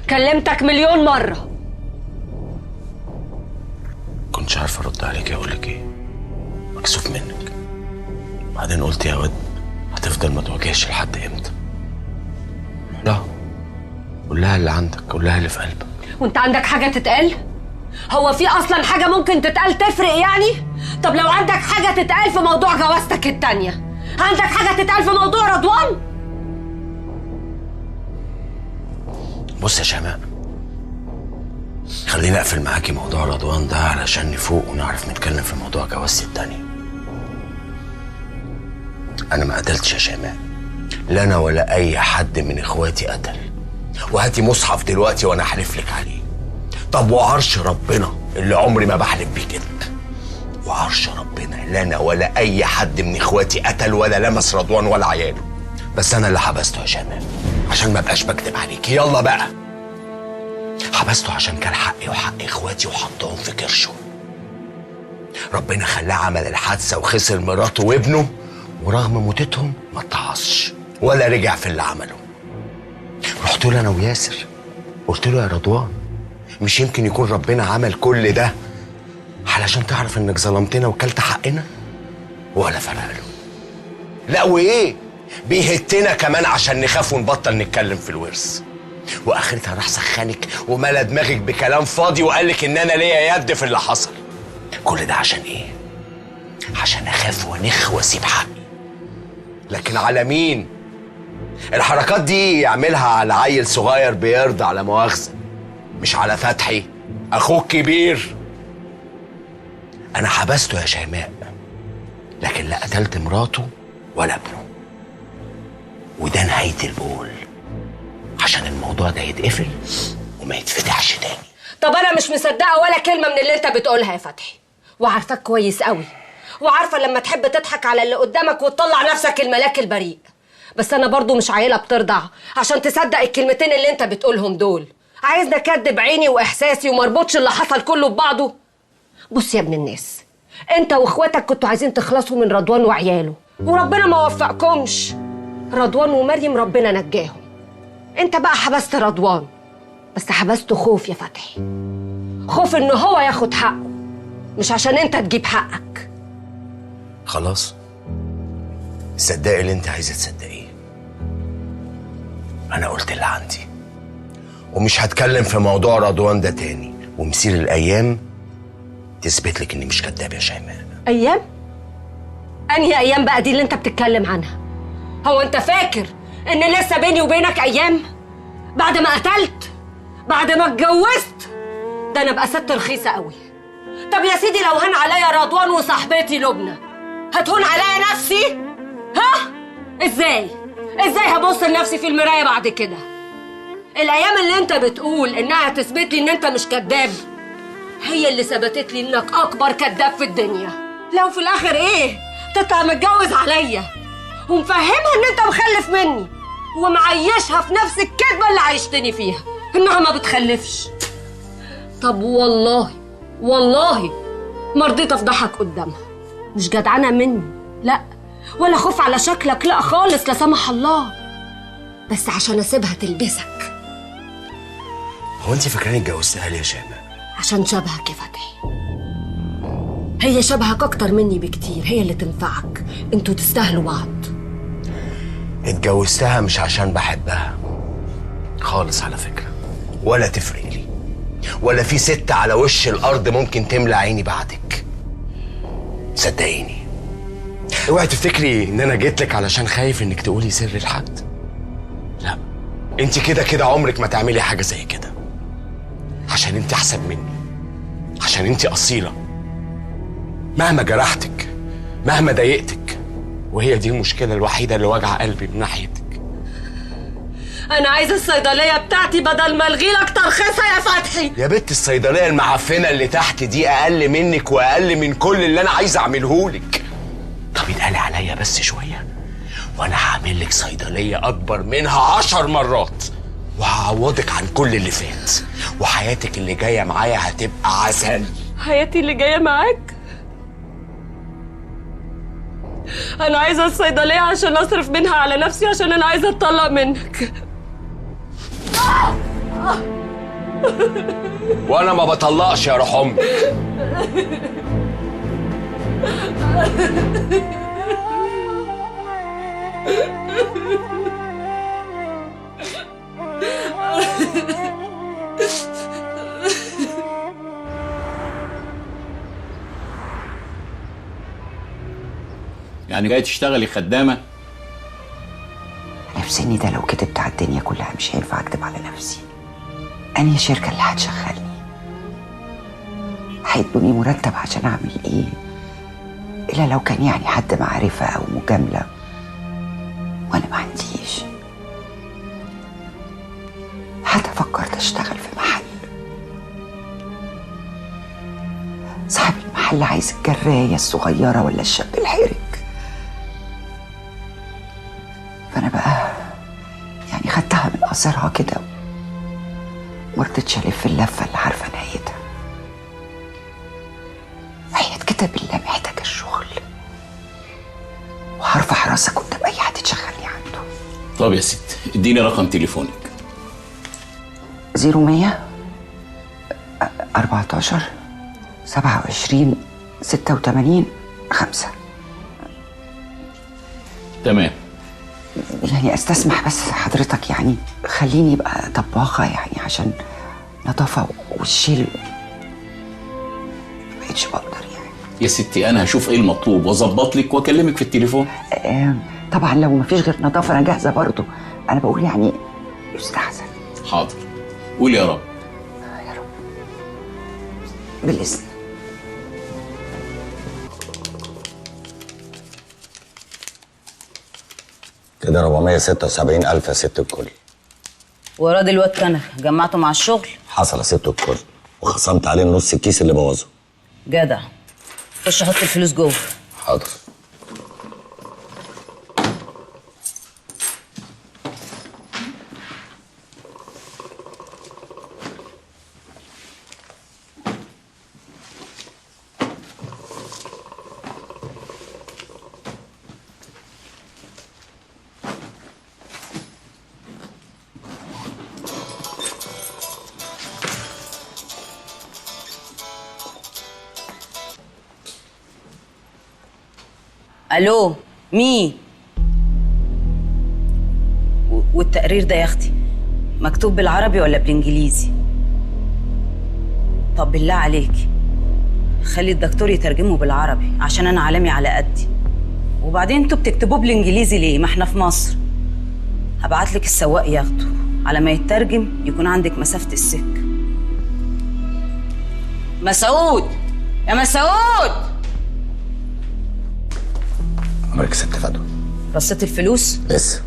كلمتك مليون مرة. كنتش عارفه ارد عليك اقول لك ايه، مكسوف منك. بعدين قلت يا واد هتفضل ما تواجهش لحد امتى؟ لا قول لها اللي عندك، قول لها اللي في قلبك. وانت عندك حاجة تتقال؟ هو في اصلا حاجة ممكن تتقال تفرق يعني؟ طب لو عندك حاجة تتقال في موضوع جوازتك التانية، عندك حاجة تتقال في موضوع رضوان؟ بص يا شيماء، خليني اقفل معاكي موضوع رضوان ده علشان نفوق ونعرف نتكلم في موضوع جوازتي التانية. انا ما قتلتش يا شيماء، لا انا ولا اي حد من اخواتي قتل. وهاتي مصحف دلوقتي وانا احلف لك عليه. طب وعرش ربنا اللي عمري ما بحلف بيه كده، وعرش ربنا لا انا ولا اي حد من اخواتي قتل ولا لمس رضوان ولا عياله. بس انا اللي حبسته يا شيماء عشان ما ابقاش بكدب عليك. يلا بقى، حبسته عشان كان حقي وحق اخواتي وحطهم في كرشه. ربنا خلاه عمل الحادثة وخسر مراته وابنه، ورغم موتتهم ما اتعصش ولا رجع في اللي عمله. رحت له انا وياسر قلت له يا رضوان، مش يمكن يكون ربنا عمل كل ده علشان تعرف انك ظلمتنا وكلت حقنا؟ ولا فرق له. لا وايه، بيهتنا كمان عشان نخاف ونبطل نتكلم في الورث. واخرتها راح سخنك وملا دماغك بكلام فاضي وقالك ان انا ليا يد في اللي حصل. كل ده عشان ايه؟ عشان اخاف وانخ واسيب حقي. لكن على مين؟ الحركات دي يعملها على عيل صغير بيرضى على مؤاخذة، مش على فتحي اخوك كبير. انا حبسته يا شيماء، لكن لا قتلت مراته ولا ابنه. وده نهاية البول، عشان الموضوع ده يتقفل وما يتفتحش تاني. طب انا مش مصدقه ولا كلمة من اللي انت بتقولها يا فتحي، وعارفاك كويس قوي، وعارفه لما تحب تضحك على اللي قدامك وتطلع نفسك الملاك البريء. بس انا برضو مش عيله بترضع عشان تصدق الكلمتين اللي انت بتقولهم دول. عايزني اكدب عيني واحساسي ومربطش اللي حصل كله ببعضه؟ بص يا ابن الناس، انت واخواتك كنتوا عايزين تخلصوا من رضوان وعياله، وربنا ما وفقكمش. رضوان ومريم ربنا نجاهم. انت بقى حبست رضوان، بس حبسته خوف يا فتحي، خوف ان هو ياخد حقه، مش عشان انت تجيب حقك. خلاص صدقي اللي انت عايزه تصدقيه. انا قلت اللي عندي ومش هتكلم في موضوع رضوان ده تاني، ومسير الايام تثبت لك اني مش كداب يا شيماء. ايام؟ انهي ايام بقى دي اللي انت بتتكلم عنها؟ هو انت فاكر ان لسه بيني وبينك ايام؟ بعد ما قتلت، بعد ما اتجوزت، ده انا ابقى ست رخيصة قوي. طب يا سيدي لو هان عليا رضوان وصاحبتي لبنى، هتهون عليا نفسي؟ ها؟ ازاي؟ ازاي هبص لنفسي في المراية بعد كده؟ الايام اللي انت بتقول انها تثبت لي ان انت مش كذاب، هي اللي ثبتت لي انك اكبر كذاب في الدنيا. لو في الاخر ايه؟ تطلع متجوز عليا ومفهمها ان انت مخلف مني، ومعيشها في نفس الكذبة اللي عيشتني فيها انها ما بتخلفش. طب والله والله ما رضيت افضحك قدامها. مش جدعانه مني، لا، ولا خوف على شكلك، لا خالص لا سمح الله، بس عشان اسيبها تلبسك. هو انت فاكراني اتجوزتها ليه يا شيماء؟ عشان شبهك يا فتحي. هي شبهك اكتر مني بكتير، هي اللي تنفعك، انتوا تستاهلوا بعض. اتجوزتها مش عشان بحبها خالص على فكرة، ولا تفرق لي، ولا في ست على وش الأرض ممكن تملى عيني بعدك. صدقيني. اوعي تفتكري ان انا جيت لك علشان خايف انك تقولي سر لحد. لا، انت كده كده عمرك ما تعملي حاجة زي كده، عشان انت احسن مني، عشان انت أصيلة. مهما جرحتك، مهما ضايقتك، وهي دي المشكلة الوحيدة اللي واجعة قلبي من ناحيتك. أنا عايزة الصيدلية بتاعتي بدل ما ألغي لك ترخيصها يا فتحي. يا بنت الصيدلية المعفنة اللي تحت دي أقل منك وأقل من كل اللي أنا عايز أعملهولك. طب اتقلي عليا بس شوية وأنا هعمل لك صيدلية أكبر منها 10 مرات، وهعوضك عن كل اللي فات، وحياتك اللي جاية معايا هتبقى عسل. حياتي اللي جاية معاك؟ أنا عايزة الصيدلية عشان أصرف منها على نفسي، عشان أنا عايزة أتطلق منك. وانا ما بطلقش يا روح امي. يعني جاي تشتغلي خدامه؟ انا في سني ده لو كتبت على الدنيا كلها مش هينفع اكتب على نفسي. انهي شركة اللي هتشغلني؟ هيدوني مرتب عشان اعمل ايه؟ الا لو كان يعني حد معرفة او مجاملة، وانا ما عنديش. حتى فكرت اشتغل في محل، صاحب المحل عايز الجرايه الصغيرة ولا الشاب الحرج. فانا بقى يعني خدتها من قصرها كده، مرضتش الف اللفة اللي عارفه نهايتها. وحياة كتاب الله محتاجه الشغل، وهرفع راسك قدام اي حد تشغلني عنده. طب يا ست اديني رقم تليفونك. 0100 14 27 86 5. تمام. يعني استسمح بس حضرتك، يعني خليني ابقى طباخه يعني عشان نظافة والشيل ما بقتش بقدر يعني. يا ستي انا هشوف ايه المطلوب واظبط لك واكلمك في التليفون. طبعا لو ما فيش غير نظافة انا جاهزة برضه، انا بقول يعني يستحسن. حاضر، قول يا رب. يا رب بالاذن. كده 476 ألف يا ست الكل. وراضي الواد كنكه جمعته مع الشغل؟ حصل يا ست الكل، وخصمت عليه نص الكيس اللي بوظه. جدع، خش حط الفلوس جوه. حاضر. الو، مين؟ والتقرير ده يا اختي مكتوب بالعربي ولا بالانجليزي؟ طب بالله عليكي خلي الدكتور يترجمه بالعربي عشان انا عالمي على قدي. وبعدين انتوا بتكتبوه بالانجليزي ليه؟ ما احنا في مصر. هبعتلك السواق ياخده، على ما يترجم يكون عندك مسافة السكة. مسعود، يا مسعود. عمرك ست فدوى. رصيت الفلوس؟ لسه.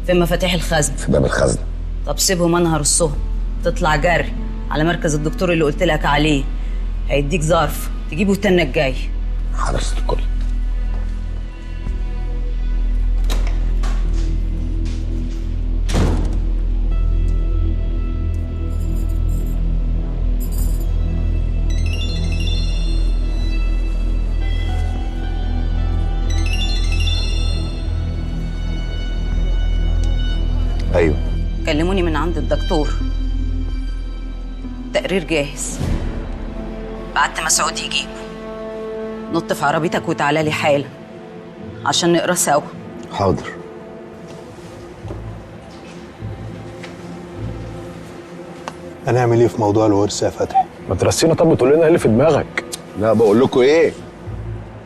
فين مفاتيح الخزنة؟ في باب الخزنة. طب سيبهم انا هرصهم. تطلع جري على مركز الدكتور اللي قلت لك عليه، هيديك ظرف تجيبه التنة الجاي. حاضر ست الكل. ايوه، كلموني من عند الدكتور، تقرير جاهز. بعت مسعود يجيبه. نط في عربيتك وتعالى لي حالا عشان نقرا سوا. حاضر. هنعمل ايه في موضوع الورثة يا فتحي؟ ما ترسينا. طب وتقول لنا ايه اللي في دماغك؟ لا بقول لكم ايه،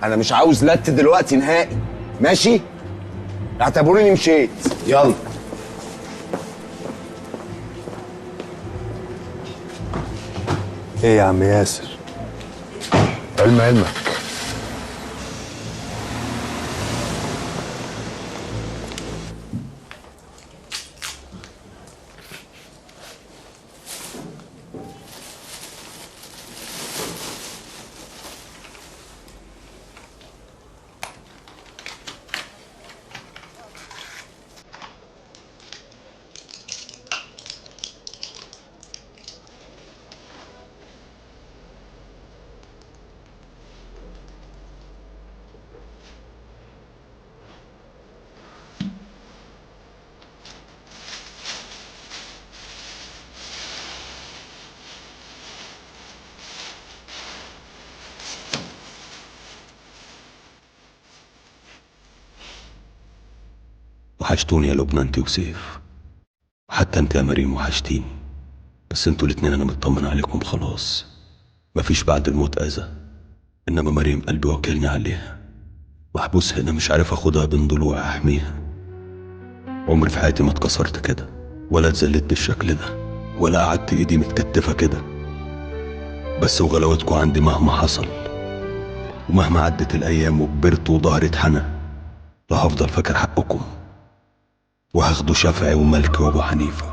انا مش عاوز لت دلوقتي نهائي، ماشي؟ اعتبروني مشيت. يلا. ايه يا عم ياسر؟ علم علمك. وحشتوني يا لبنى انت وسيف، وحتى انت يا مريم وحشتيني. بس انتوا الاتنين انا مطمن عليكم خلاص، مفيش بعد الموت اذى. انما مريم قلبي وكلني عليها، محبوس هنا مش عارف اخدها بين ضلوعي احميها. عمري في حياتي ما اتكسرت كده، ولا اتذليت بالشكل ده، ولا قعدت ايدي متكتفه كده. بس وغلاوتكم عندي مهما حصل ومهما عدت الايام وكبرت وظهري اتحنى، لا هفضل فاكر حقكم، وهاخده شافعي ومالكي وابو حنيفة.